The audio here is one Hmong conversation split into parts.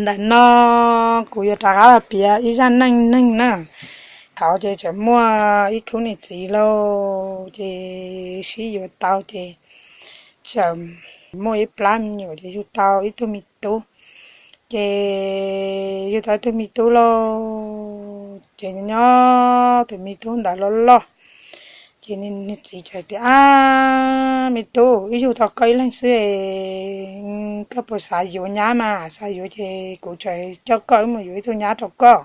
Ntawm no kuv yuav rov qab los piav ib zaj neej neeg na. Thaum ces tseem muaj ib khub niam txiv lauj, ces sib yuav tau ces tseem muaj ib plab me nyuam ces yug tau ib tug me tub. Ces yug tau ib tug me tub lauj, ces nyob tus me tub ntawd loj loj, ces niag txiv txawm tias, Ab, me tub, wb yug tau koj ib leeg xwb, koj puas xav yuav nyab mas? Xav yuav ces kuv tseem coj koj wb mus yuav ib tug nyab rau koj.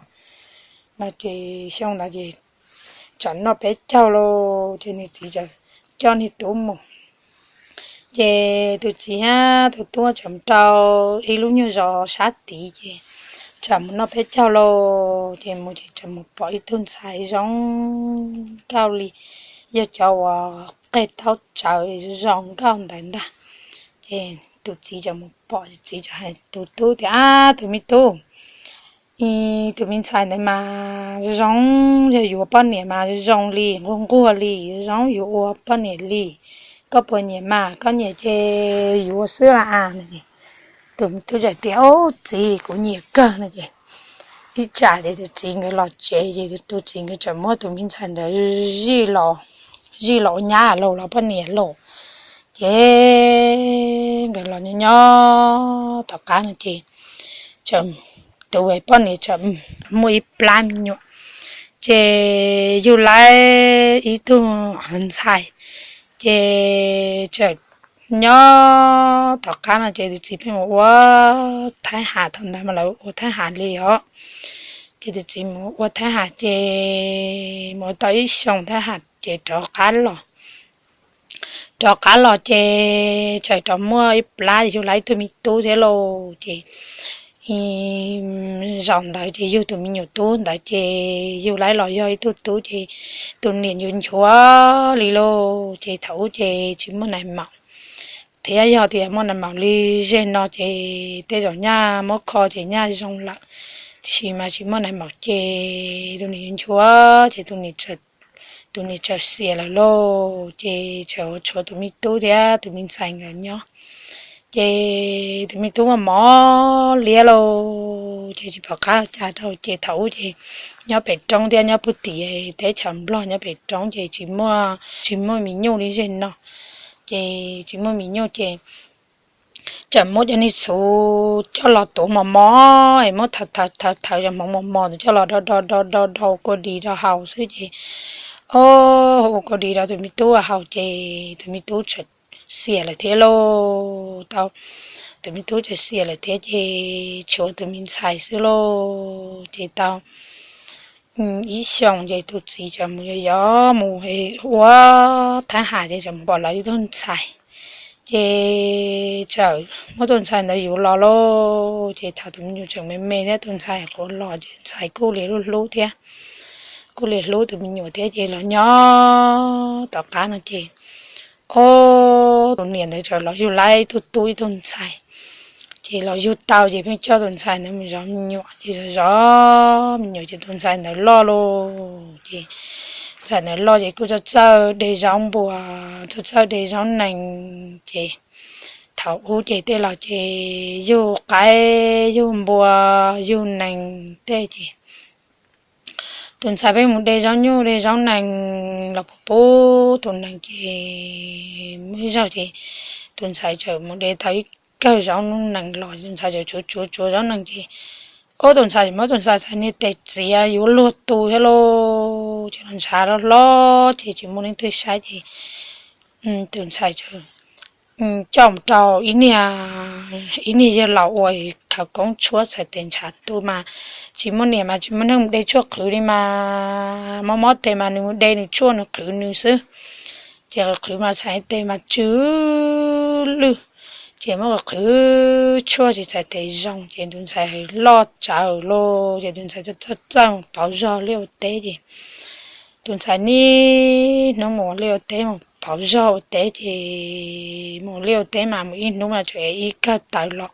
No ces xyoo ntawd ces tseem noj peb caug lauj, ces niag txiv txawm coj niag tub mus. Ces tus txiv thiab tus tub tseem rau ib lub nyuag zos sab tid, ces tseem mus noj peb caug lauj, ces mus ces tseem mus pom ib tug ntxhais zoo nkauj li, yog cov uas qeg taub tsawv zoo nkauj ntawd ntag. Ces tus txiv tseem mus pom, txiv tseem hais tus tub tias, Ab, tus me tub, tus me ntxhais ntawd mas zoo zoo, yog yuav poj niam mas zoo zoo li, nquag nquag li, zoo yuav ua poj niam li. Koj puas nyiam mas? Koj nyiam ces yuav xwb las as. Tus me tub txawm tias, Ub, txiv, kuv nyiam kawg no. Ces ib tsam ces tus txiv nkawd los tsev, ces tus txiv nkawd txawm muab tus me ntxhais ntawd zij los, zij los ua nyab lauj, los poj niam lauj. Ces nkawd los nyob nyob tom qab no ces txawm, tus poj niam txawm muaj ib plab me nyuam, ces yug lawm ib tug ntxhais. Ces txawm nyob tom qab no ces tus txiv pheej mus ua thaib ham, thaum ntawd mas lawv ua thaib ham li os. Ces tus txiv mus ua thaib ham ces mus ua tau ib xyoos thaib ham ces rov qab los. Rov qab los ces txawm rov muaj ib plab yug lawm ib tug me tub thiab lauj. Ces zaum ntawd ces yug tus me nyuam tub ntawd ces yug lawm los yog ib tug tub ces tus niam nchuav nchuav li lauj. Ces thaum ub ces tsis muaj nais maum, thiab yog tias muaj nais maum li zeg no ces tej zaum nyaj muab kho ces nyaj zoo lawm, tiam sis mas tsis muaj nais maum ces tus niam nchuav nchuav ces tus niam txawm xiam lawm lauj. Ces txawm tshuav tus me tub thiab tus me ntxhais nkawd nyob. Ces tus me tub mos mos liab lauj, ces tsis pom qab ua cas rau. Ces thaum ub ces nyob pem roob thiab nyob puag tim teb chaws Nplog nyob pem roob ces tsis muaj, tsis muaj me nyuj li zeg no. Ces tsis muaj me nyuj ces txawm muab cov niag txhuv coj los tuav mos mos es muab thawv thawv thawv cov hmoov mos mos coj los do do do do do kua dis rau haus xwb ces, o, ua kua dis rau tus me tub haus ces tus me tub txawm xiam lawm thiab lauj. Tau, tus me tub txawm xiam lawm thiab ces tshuav tus me ntxhais xwb lauj. Ces tau ib xyoos ces tus txiv txawm mus yos yos mus ua thaib ham ces txawm mus pom lawv ib tug ntxhais. Ces txawm muab tus ntxhais ntawd yuav los lauj. Ces thaum tus me nyuam tseem me me thiab tus ntxhais quav los ces tus ntxhais kuj li hlub hlub thiab, kuj li hlub tus me nyuam thiab ces los nyob tom qab no ces, o, tus niam ntawd txawm los yug lawm ib tug tub ib tug ntxhais. Ces los yug tau ces pheej coj tus ntxhais ntawd mus zov me nyuam ces zov zov me nyuam ces tus ntxhais ntawd loj lauj. Ces ntxhais ntawd loj ces kuj txawj txawj de zaub npua, txawj txawj de zaub nees. Ces thaum ub ces tej laus ces yug qaib yug npua yug nees tej ces tus ntxhais pheej mus de zaub nyuj de zaub nees los pub pub tus nees ces muaj ib zaug ces tus ntxhais txawm mus de tau ib kawm zaub nees los tus ntxhais txawm tsuav tsuav tsuav zaub nees ces, o, tus ntxhais muab tus ntxhais txhais niag tes txiav yuav luag tu thiab lauj. Ces los ntshav hlob hlob ces tsis muaj leej twg saib ces tus ntxhais txawm coj mus rau ib niag, ib niag yawg laus uas khawv koob tshuab txhais tes ntshav tu mas tsis muaj niam mas tsis muaj neeg mus de tshuaj qhwv li mas mob mob tes mas nws mus de nws tshuaj nws qhwv nws xwb. Ces qhwv qhwv mas txhais tes mas tsw lwj, ces muab qhwv qhwv tshuaj tsis txhais tes zoo ces tus ntxhais loj tsawv lauj. Ces tus ntxhais txawj txawj mus pauv zog liaj ua teb ces tus ntxhais niaj hnub mus ua liaj ua teb mus pauv zog ua teb ces mus ua liaj ua teb mas mus ib hnub mas tsuas ev ib kawm taws los.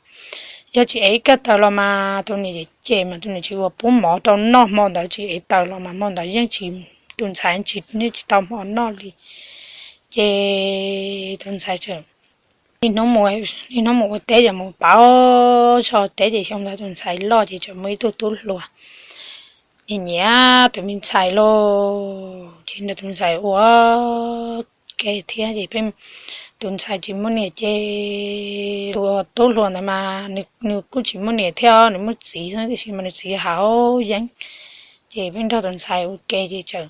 Yog tsis ev ib kawm taws los mas tus niam cem cem mas tus niam tsis ua pub mov rau noj hmo ntawd, tsis ev taws los mas hmo ntawd yeej tsis, tus ntxhais tsis, yeej tsis tau hmo noj li. Ces tus ntxhais txawm Niaj hnub mus ua teb ces mus pauv zog teb ces xyoo ntawd tus ntxhais loj ces tseem muaj ib tug tub hluas nyiam nyiam tus me ntxhais lauj, ces nrog tus ntxhais ua ke thiab ces pheej, tus ntxhais tsis muaj niam ces tus tub hluas ntawd mas nws kuj tsis muaj niam thiab, nws muaj txiv xwb tiam sis mas nws txiv haus yeeb. Ces pheej nrog tus ntxhais ua ke ces txawm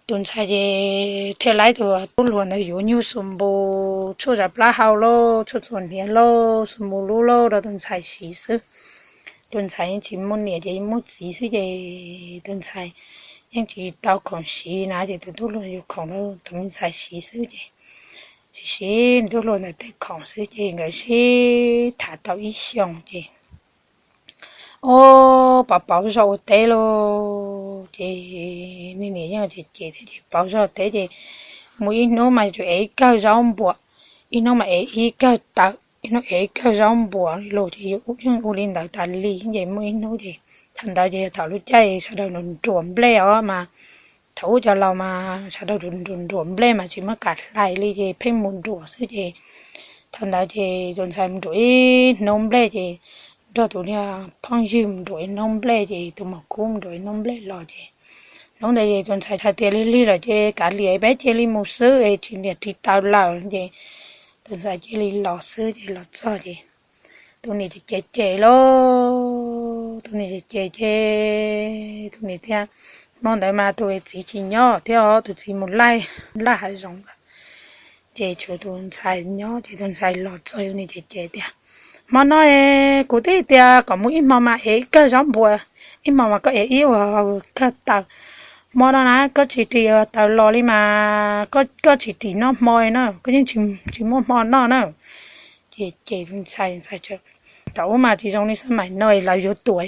tus ntxhais ces thiaj li tus tub hluas ntawd yuav nyuag xus npus tshuaj zam plab hau lauj, tshuaj txhuam hniav lauj, xus npus lub lauj rau tus ntxhais siv xwb. Tus ntxhais yeej tsis muaj niam ces yeej muaj txiv xwb ces tus ntxhais yeej tsis tau khoom siv na ces tus tub hluas yuav khoom rau tus me ntxhais siv xwb ces siv siv tub hluas ntawd tej khoom xwb ces nkawd sib tham tau ib xyoos ces ua pauv pauv zog ua teb lauj, ces niam yeej cem cem thiab ces pauv zog teb ces mus ib hnub mas tsuas ev ib kawm zaub npuas, ib hnub mas ev ib kawm tawv, ib hnub ev ib kawm zaub npuas li lauj, ces yeej ua li ntawd tas li ces muaj ib hnub ces thaum ntawd ces yog thaum lub caij sawv daws nruam nplej os mas thaum ub cov laus mas sawv daws nruam nruam nplej mas tsis muaj kam hlais li ces pheej mus nruam xwb ces thaum ntawd ces tus ntxhais mus nruam ib hnub nplej ces nrog tus niag phooj ywg mus nruam ib hnub nplej ces tus muam kub mus nruam ib hnub nplej los ces hnub ntawd ces tus ntxhais hais tias lig lig lawm ces kav liam peb cia li mus xwb es tsis niam tsis taw lawm ces tus ntxhais cia li los xwb ces los txog ces tus niam ces cem cem lauj, tus niam ces cem ces tus niam thiaj, hmo ntawd mas tus txiv tsis nyob thiab os, tus txiv mus laij laj hav zoov lawm ces tshuav tus ntxhais nyob ces tus ntxhais los txog tus niam ces cem tias, hmo no kuv twb tias kom mus ib hmo mas ev ib kawm zaub npuas, ib hmo mas koj ev ib ua kawm taws, hmo no na koj tsis tim taws los li mas koj tsis tim noj hmo na, koj yeej tsis muaj hmo noj na. Ces ces tus ntxhais, ntxhais thaum ub mas tsis zoo li xab maim no lawv yuav tuam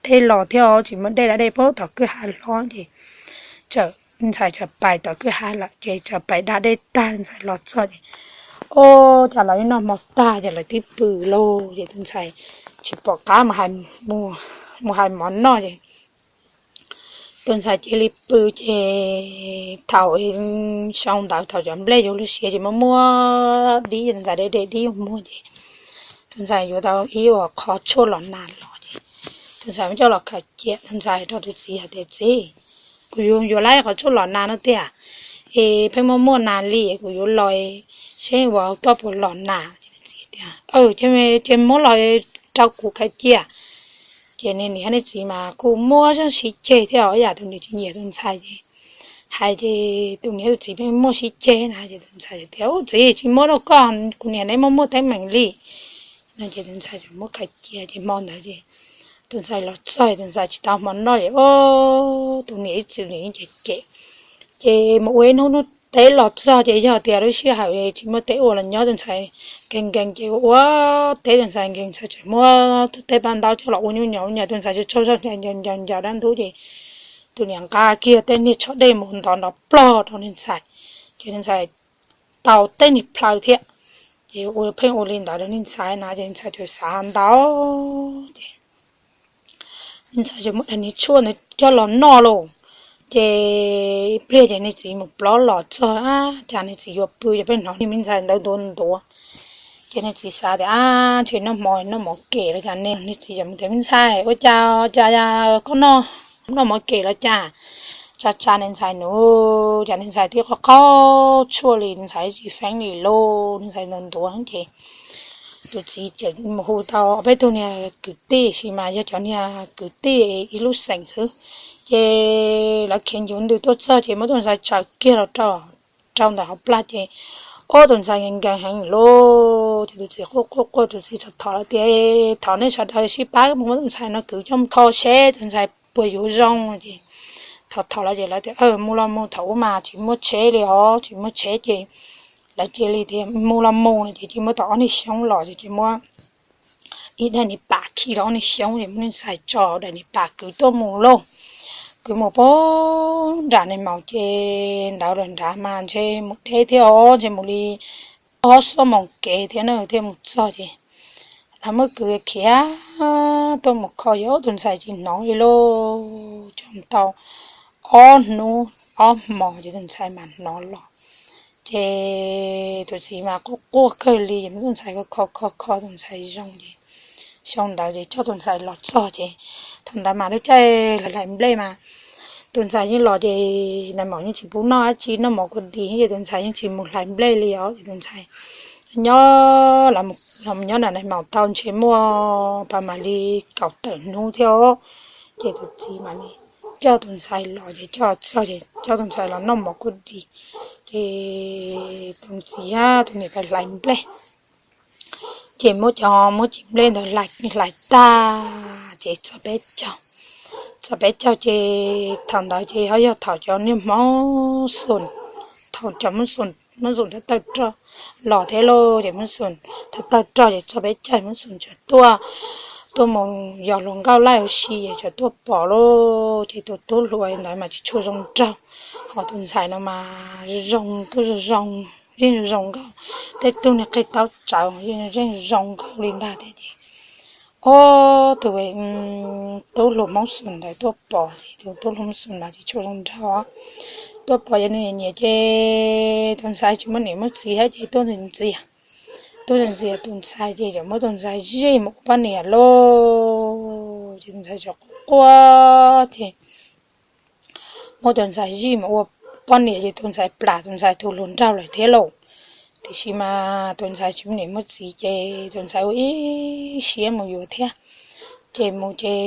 dej los thiab tsis muaj dej, da dej pab tom kwj ha hlob ces ntxhais txawm pais tom kwj ha lawm ces txawm pais da dej tag ntxhais los txog ces, o, cas lawv noj hmo tag ces lawv twb pw lauj ces tus ntxhais tsis pom qab mus hais mov noj ces tus ntxhais cia li pw ces thaum xyoo ntawd thaum cov nplej yuav luag siav ces muaj muaj dib, ntxhais de de dib ua muag ces tus ntxhais yuav tau ib ua qhov tshuaj los nas los ces tus ntxhais muab coj los khaws cia, tus ntxhais rau tus txiv hais tias txiv, kuv yuav yuav lawm qhov tshuaj los nas no tiag es pheej muaj muaj nas li, kuv yuav los seb uas koj puas los nas. Ces tias ces muab los rau kuv khaws cia. Ces niag niam thiab niag txiv mas kuj muaj zaj sib ceg thiab os, yam tus niam tsis nyiam tus ntxhais ces hais ces tus niam tus txiv pheej muaj sib ceg na ces tus ntxhais tias ub txiv tsis muab rau koj, kuv niam neb muaj muaj teeb meem li no ces tus ntxhais muab khaws cia ces hmo ntawd ces tus ntxhais los txog tus ntxhais tsis tau hmo noj ces o, tus niam ib txwm niam yeej cem cem ces mus ua ib hnub hnub teb los txog ces yog tias lub sij hawm tsis muaj teb ua los nyob tus ntxhais nkees nkees ces ua teb tus ntxhais nkees ntxhais tseem muab tej paj ntaub coj los ua nyuj nyo nyo tus ntxhais tsaug zog ncaws ncaws dab ntub ces tus niam nqa kiag tej niag tsho dej mus ntov nrov plog rau niag ntxhais ces niag ntxhais tau tej niag plhaw thiab ces ua pheej ua li ntawd rau niag ntxhais na ces niag ntxhais txawm xav ntau ces niag ntxhais txawm muab daim niag tshuaj ntawd coj los noj lauj. Ces ib pliag ces niag txiv mus plob los txog, ab cas niag txiv yuav pw ces pheej hnov niag me ntxhais ntawd ntuav ntuav. Ces niag txiv xav tias ab ntshe noj hmo noj mov kem los cas ne, niag txiv txawm mus tias me ntxhais ua cas cas koj noj mov kem los cas. Tsa tsa niag ntxhais nus, cas niag ntxhais tib qho qhov tshuaj li niag ntxhais tsis feeb li lauj, niag ntxhais ntuav ntuav ces tus txiv txawm mus hu tau peb tug niag kwv tij, sis mas yog cov niag kwv tij ib lub xeem xwb. Ces lawv khiav ncuv ntws tuaj txog ces muab tus ntxhais tsaws kiag los rau ntawm hauv plag ces ob tus ntxhais nkees nkees heev lauj. Ces tus txiv quaj quaj quaj, tus txiv thov thov lawv tias thov nej sawv daws sib pab mus muab tus ntxhais no kwv coj mus kho seb tus ntxhais puas yuav zoo. Ces thov thov lawv ces lawv tias mus los mus, thaum ub mas tsis muaj tsheb li os, tsis muaj tsheb ces lawv cia li tias mus los mus no ces cia muab tau ob niag xyoob los ces cia muab ib daim niag pas khi rau ob niag xyoob ces muab niag ntxhais tso daim niag pas kwv tuaj mus lauj. Kwv mus pag nram niag maum ces ntawd lawm nrad mas ntshe mus deb thiab os, ntshe mus li ob xuab moos kev thiab na thiaj mus txog ces lawv muab kwv khiav tuaj mus kho yog tus ntxhais tsis hnov li lauj. Coj tau ob hnub ob hmos ces tus ntxhais mam hnov los. Ces tus txiv mas quaj quaj kawg li, ces muab tus ntxhais kho kho kho tus ntxhais zoo ces xyoo ntawd ces coj tus ntxhais los txog ces thaum ntawd mas lub caij hlais nplej mas tus ntxhais yeej los ces nais maum yeej tsis pub noj dab tsi, noj mov kua dis ces tus ntxhais yeej tsis mus hlais nplej li os. Ces tus ntxhais nyob los nyob nram nais maum tau ntshe muaj pas mam li kaum tawm hnub thiab os. Ces tus txiv mam li coj tus ntxhais los ces coj txog ces coj tus ntxhais los noj mov kua dis. Ces tus txiv thiab tus niam pais hlais nplej, ces muab cov muab cim nplej ntawd hlais tag ces txog peb caug, txog peb caug ces thaum ntawd ces ho yog thaum cov niag Hmoob Xum, thaum cov Hmoob Xum, Hmoob Xum thawj tawg rog los thiab lauj, ces Hmoob Xum thawj tawg rog ces txog peb caug Hmoob Xum txawm tuaj, tuaj mus yos hluas nkauj laij ua si es txawm tuaj pom lauj, ces tus tub hluas ntawd mas tsis tshua zoo nraug, ho tus ntxhais no mas zoo kuj zoo zoo, yeej zoo zoo nkauj, tej tug niag qig taub tsawv yeej zoo zoo nkauj li ntag thiab ces ob tug tub hluas Hmoob Xum ntawd tuaj pom ces tus tub hluas Hmoob Xum ntawd tsis tshua zoo nraug, tuaj pom ces nws nyiam nyiam ces tus ntxhais tsis muaj niam muaj txiv thiab ces tuaj ntxias, tuaj ntxias tus ntxhais ces txawm muab tus ntxhais zij mus ua poj niam lauj. Ces tus ntxhais txawm quaj quaj ces muab tus ntxhais zij mus ua poj niam ces tus ntxhais plam tus ntxhais tus hluas nraug lawm thiab lauj. Tiam sis mas tus ntxhais tsis muaj niam muaj txiv ces tus ntxhais ua ib siab mus yuav thiab. Ces mus ces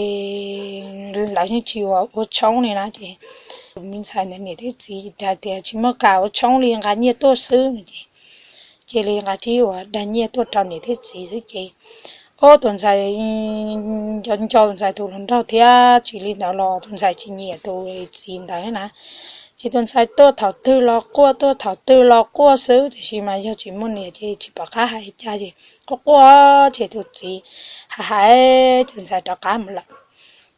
lawv yeej tsis ua ua tshoob li na ces tus me ntxhais ntawd niam thiab txiv hais tias tsis muaj kam ua tshoob li, nqa nyiaj tuaj xwb no ces cia li nqa tib ua dag nyiaj tuaj rau niam thiab txiv xwb ces ob tus ntxhais nco nco tus ntxhais tus hluas nraug thiab tsis li ntawd los tus ntxhais tsis nyiam tus txiv ntawd na. Ces tus ntxhais tuaj thaum twg los quaj, tuaj thaum twg los quaj xwb, tiam sis mas yog tsis muaj niam ces tsis pom qab hais cas ces quaj quaj ces tus txiv hais hais tus ntxhais rov qab mus lawm.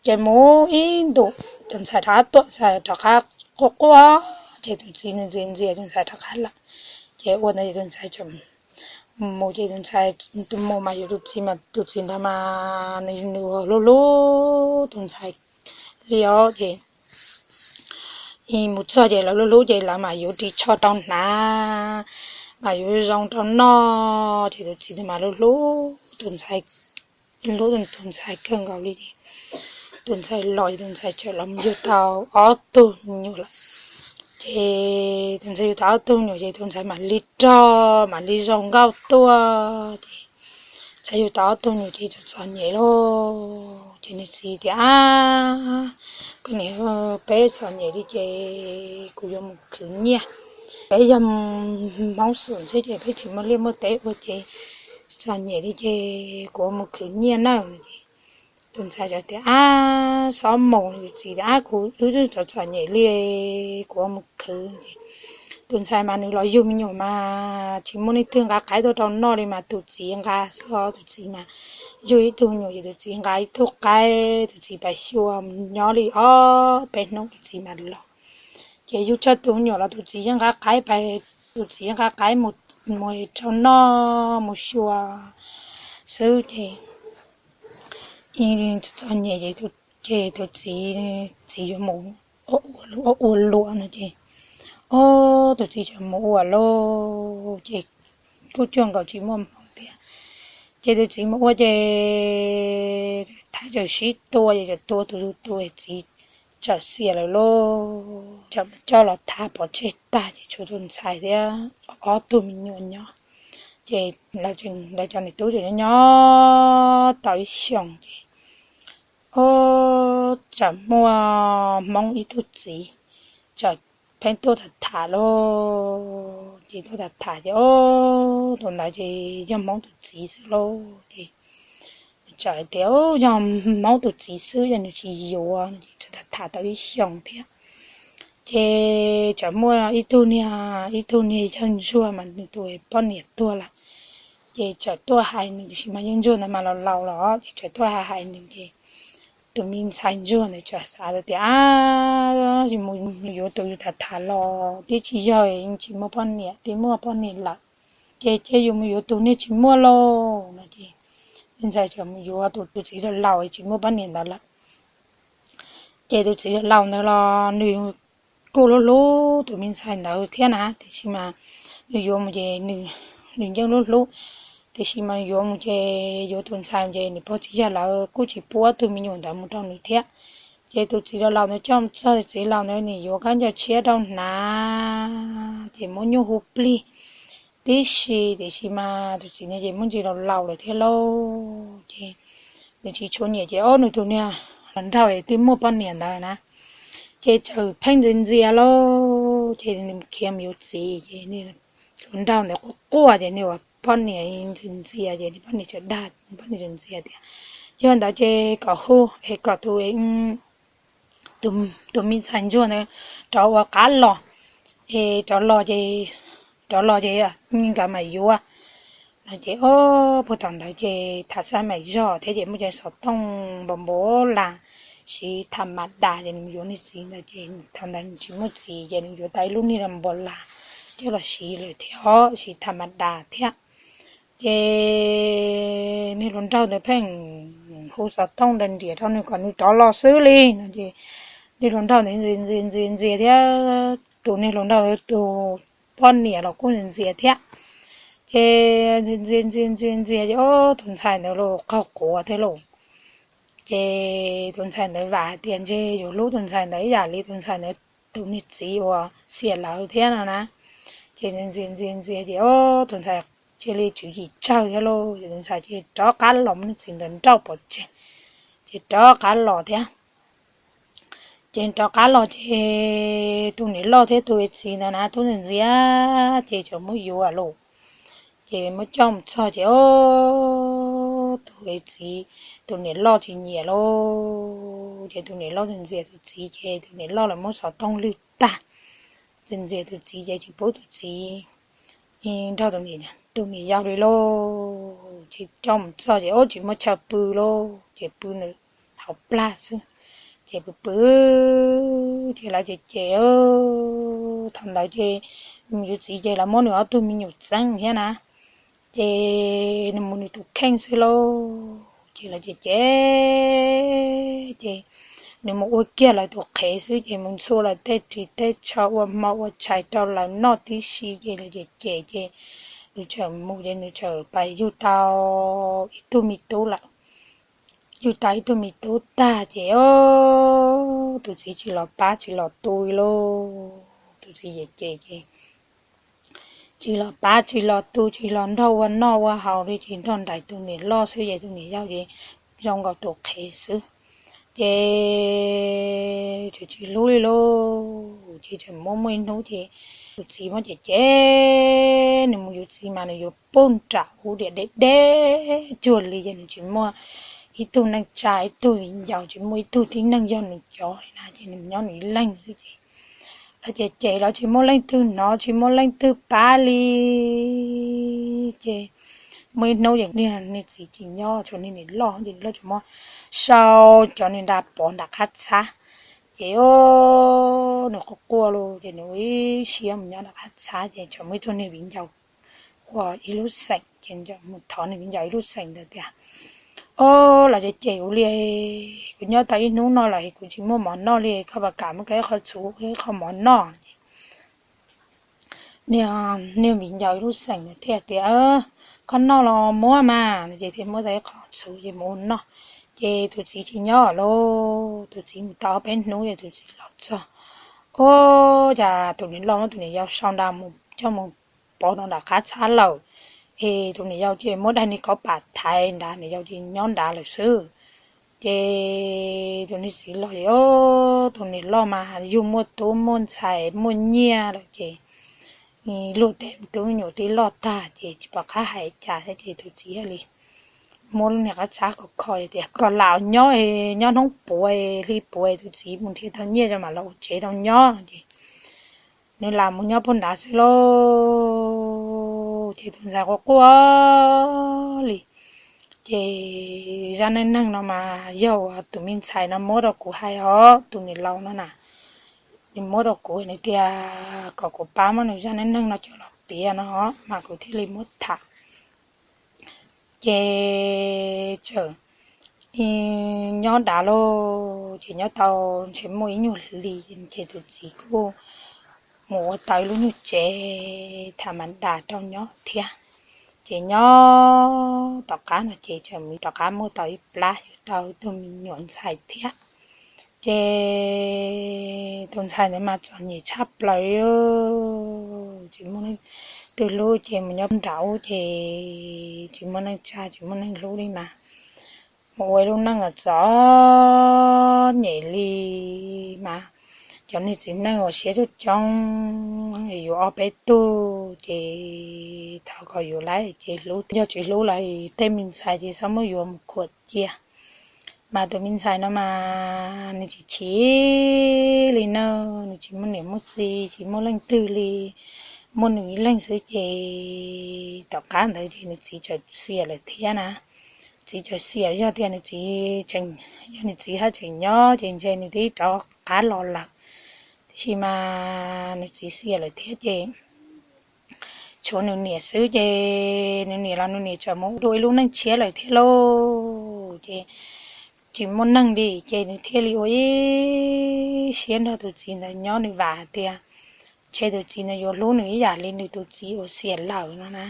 Ces mus ib ntus tus ntxhais rov qab tuaj, ntxhais rov qab quaj quaj ces tus txiv ntxias ntxias tus ntxhais rov qab lawm. Ces ua ntawd ces tus ntxhais mus ces tus ntxhais mus mas yuav tus txiv mas tus txiv ntawd mas nws hlub hlub tus ntxhais li os ces mus txog ces lawv hlub hlub ces lawv mam yuav ris tsho rau hnav, mam yuav zoo rau noj ces tus txiv ntawd mas hlub hlub tus ntxhais, hlub tus ntxhais kawg nkaus li ces tus ntxhais los ces tus ntxhais txawm los yug tau ob tug me nyuam lawm. Ces tus ntxhais yug tau ob tug me nyuam ces tus ntxhais mam li rog mam li zoo nkauj tuaj ces ntxhais yug tau ob tug me nyuam ces txom txom nyem lauj. Ces nws txiv tias, Ab, koj niam, peb txom nyem li ces kuv yuav mus khwv nyiaj. Peb yog Hmoob Xum xwb ces peb tsis muaj liaj muaj teb ua ces txom nyem li ces kuv mus khwv nyiaj nawb. Tus ntxhais tias, Ab, xob mus. Tus txiv tias, Ab, kuv wb txom txom nyem li, kuv mus khwv. Tus ntxhais mas nws los yug me nyuam mas tsis muaj leej twg nqa qaib tuaj rau noj li mas tus txiv nqa xwb os. Tus txiv mas yug ib tug me nyuam ces tus txiv nqa ib tug qaib, tus txiv pais xyuas nyob li ob peb hnub tus txiv mam los. Ces yug tsawg tus me nyuam los tus txiv yeej nqa qaib pais, tus txiv yeej nqa qaib mus, mus rau noj mus xyuas xwb ces txom nyem ces tus txiv, txiv yuav mus ua luam no ces, o, tus txiv txawm mus ua lauj ces kuj cuag nkaus tsis muaj hmoov thiab. Ces tus txiv mus ua ces thab txawm sib tua ces txawm tua tus tus txiv txawm xiam lawm lauj. Txawm coj los thav pov tseg tag ces tshuav tus ntxhais thiab ob tug me nyuam nyob. Ces lawv cov niam tub ces nyob nyob tau ib xyoos ces, o, txawm muaj Hmoob ib tug txiv txawm pheej tuaj tham tham lauj. Ces tuaj tham tham ces, o, tus ntawd ces yog Hmoob tus txiv xwb lauj ces txawm hais tias, O, yog Hmoob tus txiv xwb ces nws tsis yuav. Ces tham tham tau ib xyoos thiab ces txawm muaj ib tug niag, ib tug niag yawg ntsuag mas nws tus poj niam tuag lawm. Ces txawm tuaj hais nws, tiam sis mas yawg ntsuag ntawd mas laus laus los ces txawm tuaj hais hais nws ces tus me ntxhais ntsuag ntawd txawm xav tias, Ab, mus yuav tus yus tham tham los twb tsis yog, tsis muaj poj niam, twb muaj poj niam lawm, ces cia yus mus yuav tus niag tsis muaj lauj no ces tus ntxhais txawm mus yuav tus, tus txiv laus laus tsis muaj poj niam ntawd lawm. Ces tus txiv laus laus ntawd los nws kuj hlub hlub tus me ntxhais ntawd thiab na, tiam sis mas nws yuav mus ces nws, nws yeej hlub hlub, tiam sis mas yuav mus ces yuav tus ntxhais ces nws pog txiv yawg lawv kuj tsis pub ob tug me nyuam ntawd mus rau nws thiab. Ces tus txiv laus laus ntawd coj mus txog, tus txiv laus ntawd nws yuav kab ncaws tshiab rau hnav ces muab nyuj hu plig tib si, tiam sis mas tus txiv no ces muaj ntsis laus laus lawm thiab lauj. Ces nws tsis tshua nyiam ces ob nws tus niag hluas nraug twb muaj poj niam ntawd na, ces txawm pheej ntxias ntxias lauj. Ces nws khiav mus yuav txiv ces hluas nraug ntawd quaj quaj ces nws ua poj niam ntxias ntxias ces nws poj niam txawm dag, poj niam txawm ntxias tias, yog ntawd ces kom hu es kom tus tus me ntxhais ntsuag ntawd rov ua qab los, es rov los ces, rov los ces nkawd mam yuav no. Ces ob puag thaum ntawd ces tham xaj mam zog thiab ces muaj cov xov tooj npau npau las, siv tham mas das ces nws yuav niag txiv ntawd ces thaum ntawd nws tsis muaj txiv ces nws yuav tau ib lub niag npau las coj los siv lawm thiab, siv tham mas das thiab. Ces niag hluas nraug ntawd pheej hu xov tooj nra nriam rau nws kom nws rov los xwb li no ces niag hluas nraug ntawd ntxias ntxias ntxias ntxias thiab tus niag hluas nraug tus poj niam los kuj ntxias thiab. Ces ntxias ntxias ntxias ntxias ces ob tus ntxhais ntawd los qaug quav thiab lauj. Ces tus ntxhais ntawd vam hais tias ntshe yuav hlub tus ntxhais ntawd ib yam li tus ntxhais ntawd tus niag txiv uas xiam lawv thiab no na. Ces ntxias ntxias ntxias ces ob tus ntxhais cia li tswv yim tsawg thiab lauj, ces tus ntxhais ces rov qab los muab niag txiv ntawd nrauj pov tseg, ces rov qab los thiab. Ces rov qab los ces tus niam loj thiab tus txiv ntawd na tub ntxias ntxias ces txawm muab yuav lauj. Ces muab coj mus txog ces tus txiv, tus niam loj tsis nyiam lauj, ces tus niam loj ntxias tus txiv ces tus niam loj lawv muab xov tooj lwg tag, ntxias tus txiv ces tsis pub tus txiv nrog tus niam yau li lauj. Ces coj mus txog ces ub tsis muaj chaw pw lauj, ces pw nws hauv plag xwb. Ces pw pw ces lawv cem cem, thaum ntawd ces nws mus yuav txiv ces lawv muab nws ob tug me nyuam txeeb thiab na, ces nws mus nws tus kheej xwb lauj. Ces lawv cem cem ces nws mus ua kiag lawv tus qhev xwb ces mus ntxhua lawv tej ris tej tsho ua hmo ua tshais rau lawv noj tib si ces lawv cem cem ces nws txawm mus ces nws txawm pais yug tau ib tug me tub lawm. Yug tau ib tug me tub tag ces tus txiv tsis los pab tsis los tu li lauj. Tus txiv cem cem ces tsis los pab tsis los tu tsis los nrog ua noj ua haus li, tsis nrog nraim tus niam loj xwb ces tus niam yau ces zoo nkaus tus qhev xwb. Ces txawm tsis hlub li lauj. Ces txawm muaj muaj ib hnub ces tus txiv muab cem cem, nws mus yuav txiv mas nws yuav puag nram ub diam deb deb cuag li ces nws tsis muaj ib tug neej tsa ib tug viv ncaus, tsis muaj ib tug tib neeg yog nws cov li na ces nws nyob nws ib leeg xwb ces lawv cem cem los tsis muaj leej twg hnov tsis muaj leej twg pab li. Ces muaj ib hnub ces niag niag txiv tsis nyob, tshuav niag niam loj ces niam loj tsuas muab sau cov niag nra pov nram qab txhab. Ces nws quaj quaj lauj ces nws ua ib siab mus nyob nram qab txhab ces txawm muaj ib tug niag viv ncaus ua ib lub xeem ces mus thov niag viv ncaus ib lub xeem ntawd tias, Ob, los ces cem kuv li, kuv nyob tau ib hnub no lawm kuv tsis muaj mov noj li, koj puas kam muab kuv ib qho txhuv ib qho mov noj? Niag viv ncaus ib lub xeem thiaj tias, Koj noj los muab mas. Ces thiaj muab tau ib qho txhuv ces mus ua noj. Ces tus txiv tsis nyob lawm, tus txiv mus tau ob peb hnub ces tus txiv los txog. Ub, cas tus niam loj muab tus niam yau sau nra mus coj mus pov rau nram qab txhab lawm. Es tus niam yau ces muab daim niag kaub pam thaiv nrad, niam yau ces nyob nrad lawm xwb. Ces tus niag txiv los ces, ob, tus niam loj mas yug muaj tub muaj ntxhais muaj nyiaj lawm ces luag tej tub me nyuam twb loj tag ces tsis pom qab hais cas thiab ces tus txiv thiaj li muab lub niag qab txhab kho kho tias kom lam nyob, nyob hnub puav hli puav tus txiv mus nrhiav tau nyiaj rau mam los ua tsev rau nyob no ces nws lam mus nyob puag nrad xwb lauj. Ces tus ntxhais quaj quaj li, ces zaj neej neeg no mas yog uas tus me ntxhais no muab rau kuv hais os, tus niam laus no na, nws muab rau kuv, nws tias kom kuv pab muab nws zaj neej neeg no coj los piav no mas kuv thiaj li muab tham. Ces txawm nyob nrad lauj, ces nyob tau ntshe muaj ib nyuag hli ces tus txiv kuj mus ua tau ib lub nyuag tsev tham ma das rau nyob thiab. Ces nyob tom qab no ces txawm mus rov qab muaj tau ib plab yug tau ib tug me nyuam ntxhais thiab. Ces tus ntxhais ntawd mas txom nyem tshaj plaws li, tsis muaj leej twg hlub ces mus nyob nram ub ces tsis muaj neej tsa tsis muaj neej hlub li mas mus ua ib lub neej txom nyem li mas cov niag txiv neej uas siab coob coob yuav ob peb tug ces thov kom yuav lawm ces hlub, yog tsis hlub lawm tej me ntxhais ces txhob muab yuav mus khuam cia. Mas tus me ntxhais no mas nws tsis chim li na, nws tsis muaj niam muaj txiv tsis muaj leej twg li, muaj nws ib leeg xwb ces tom qab ntawd ces nws txiv txawm xiam lawm thiab na. Txiv txawm xiam, yog tias nws txiv tseem, yog nws txiv haj tseem nyob ces ntshe nws twb rov qab los lawm. Tiam sis mas nws txiv xiam lawm thiab ces tshuav nws niam xwb ces nws niam los nws niam txawm mus ua dua ib lub neej tshiab lawm thiab lauj. Ces tsis muaj neeg li ces nws thiaj li ua ib siab nrog tus txiv ntawd nyob, nws vam hais tias ntshe tus txiv ntawd yuav hlub nws ib yam li nws tus txiv uas xiam lawm no na.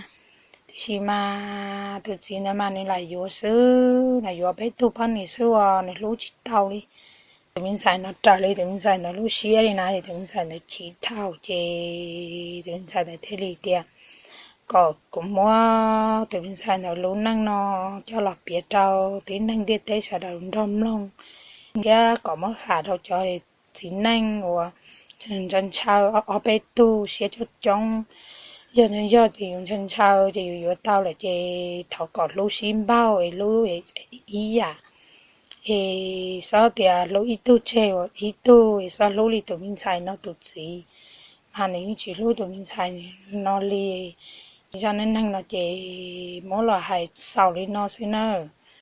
Tiam sis mas tus txiv ntawd mas nws lam yuav xwb, nws yuav peb tug poj niam xwb uas nws hlub tsis tau li. Tus me ntxhais no raws li tus me ntxhais ntawd lub siab li na, ces tus me ntxhais ntawd chim dhau ces tus me ntxhais ntawd thiaj li tias kom kuv muab tus me ntxhais ntawd lub neej no coj los piav rau tib neeg ntiaj teb sawv daws nrog mloog thiab kom muab fam rau cov txiv neej uas ntshaw ntshaw ob peb tug siab coob coob. Yog yog ces yus ntshaw ntshaw ces yus yuav tau lawm ces thov kom hlub sib npaug es hlub ib yam es txhob tias hlub ib tug tseg ua ib tug es txhob hlub li tus me ntxhais no tus txiv. Mas nws yeej tsis hlub tus me ntxhais no li. Zaj neej neeg no ces muab los hais xaus li no xwb nawb.